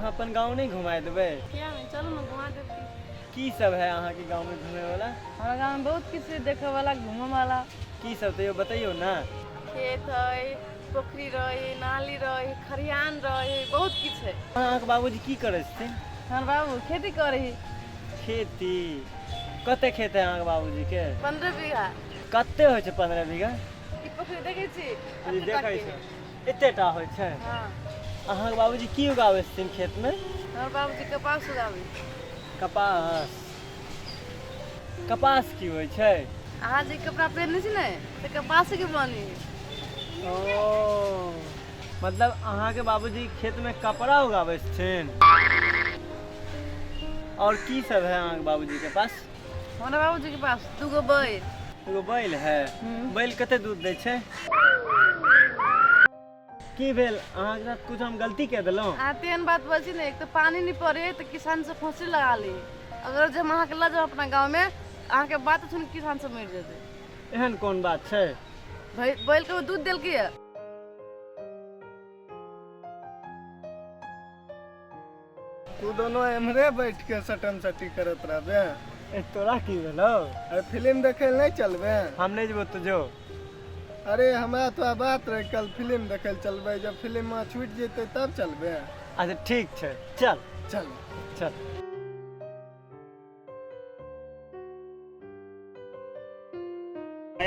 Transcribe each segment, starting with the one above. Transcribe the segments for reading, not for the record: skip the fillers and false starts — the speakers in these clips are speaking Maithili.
अहाँ अपन गाँव नहि घुमा देबै? किया नहि, चलू ने घुमा देब। की सब है अहाँके गाँवमे घुमैवला? हमरा गाँवमे बहुत किछु है देखैवला, घूमैवला। की सब तैयो बतैयौ ने। खेत है, पोखरी रहे, नाली रहे, खरिहान रहे, बहुत किछु है। अहाँके बाबूजी की करै छथिन? हमर बाबू खेती करै है। खेती? कते खेत है अहाँके बाबूजीके? 15 बीघा। कते होइ छै 15 बीघा? ई पोखरी देखै छी? ई देखै छी, एते टा होइ छै। हँ। अहाँके बाबूजी की उगाबै छथिन खेतमे? हमर बाबूजी कपास उगाबै। कपास? कपास की होइ छै? अहाँ जे कपड़ा पहिरने छी ने, से कपासेके बनी है। ओ, मतलब अहाँके बाबूजी खेतमे कपड़ा उगाबै छथिन। और की सब है अहाँके बाबूजी के पास? हमरा बाबूजी के पास दूगो बैल। एगो बैल है? बैल कते दूध दै छै? की भेल, अहाँके साथ कुछ हम गलती कऽ देलहुँ? अहाँ तेहन बात बोल छी ने, एक तऽ पानी नहीं पड़े तऽ किसान सब फसली लगा ली। अगर जे हम अहाँके लऽ जाउ अपना गाँवमे, अहाँके बात सुनि किसान सब मरि जेतै। एहन कोन बात छै? बैल के दूध देलकै यऽ। तू दोनों एम्हरे बैठ के सटम सटी करत रहबे? ए, तोरा की भेलौ? अरे, फिल्म देखे लए नहीं चलबे? हम नहीं जेबो, तू जो। अरे, हमरा तो बात रहे, कल फिल्म देखे लए चलबे। जब फिल्म में छूट जेते तब चलबे। अच्छा, ठीक छै, चल। चल। चल।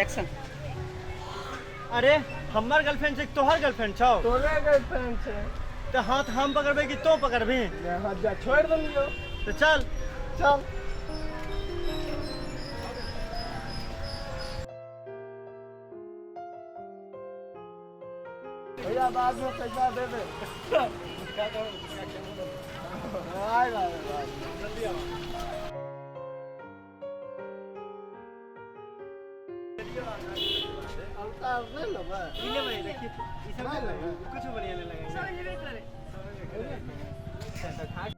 एक्शन। अरे, हमर गर्लफ्रेंड छै कि तोहर गर्लफ्रेंड छौ? तोरे गर्लफ्रेंड छै। तऽ हाथ हम पकड़बै कि तो पकड़बही? ले, हाथ जा, छोड़ देलियो। तऽ चल। चल। भैया, बाद में पैसा दे दे। आए बाय बाय। जल्दी आओ। अलता नहीं लेबै? ई लेबै, देखिए, ई सब नहीं लेबै। कुछ बढ़िया नहीं लगेगा। सब हेबे करे। तऽ खा।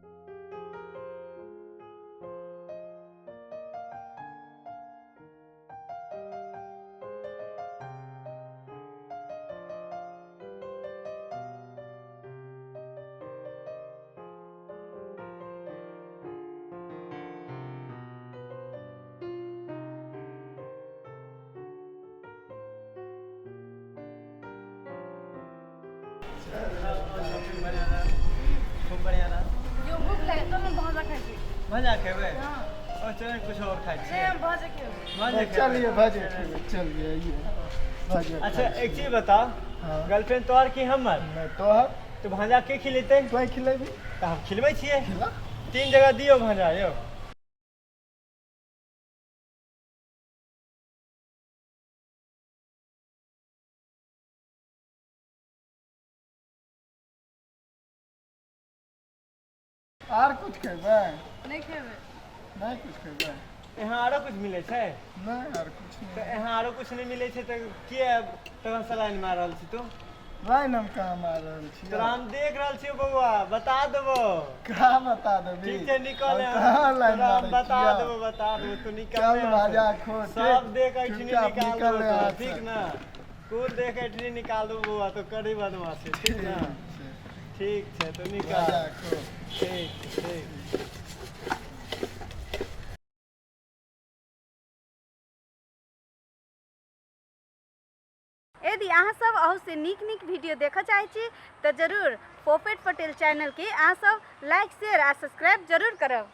खूब बढ़िया रहा। यो, भूख लागे तो हम भाजा खाइ छी। भजा खेबै? हाँ। और चल, कुछ और खाइ नहीं, छियै। हम भाजा खेबै। भजा खेबै। चलिए, भजे खेबै, चलिए, आइए, भजे। अच्छा, एक चीज बताओ। हाँ। गर्लफ्रेंड तोहर की हमर? नहीं, तोहर। तो भांजा के खिलेतै? तों खिलेबी। तऽ हम खिलबै छियै। खिला। तीन जगह दियौ भांजा यौ। आर कुछ खेबै? नहीं खेबै। नहीं कुछ खेबै? यहाँ आरो कुछ मिलै छै? नहीं, आर कुछ तऽ नहीं। यहाँ आरो कुछ नहि मिलै छै तऽ किए तखन सलाइन मारि रहल छी तू? लाइन हम कहाँ मार रहल छी? तोरा हम देख रहल छियौ बौआ, बता देबो। कहाँ बता देबी? ठीक छै, निकल। हम कहाँ लाइन तोरा हम मारै बता छियौ? देबो, बता देबो, तू निकल। चल, भाजा खो। सब देख ऐठनी चुपचाप निकाल निकल देबो यहाँ तू, से। ठीक ना? कुल देख ऐठनी निकाल देबो बौआ, तो करी बदमाशी, ठीक ना? ठीक छै, तो निकल। भाजा खो। ठीक ठीक। यदि अहाँ सब अहूसँ नीक नीक वीडियो देखऽ चाहै छी तऽ जरूर पोपेट पटेल चैनलके अहाँ सब लाइक, शेयर आ सब्सक्राइब जरूर करब।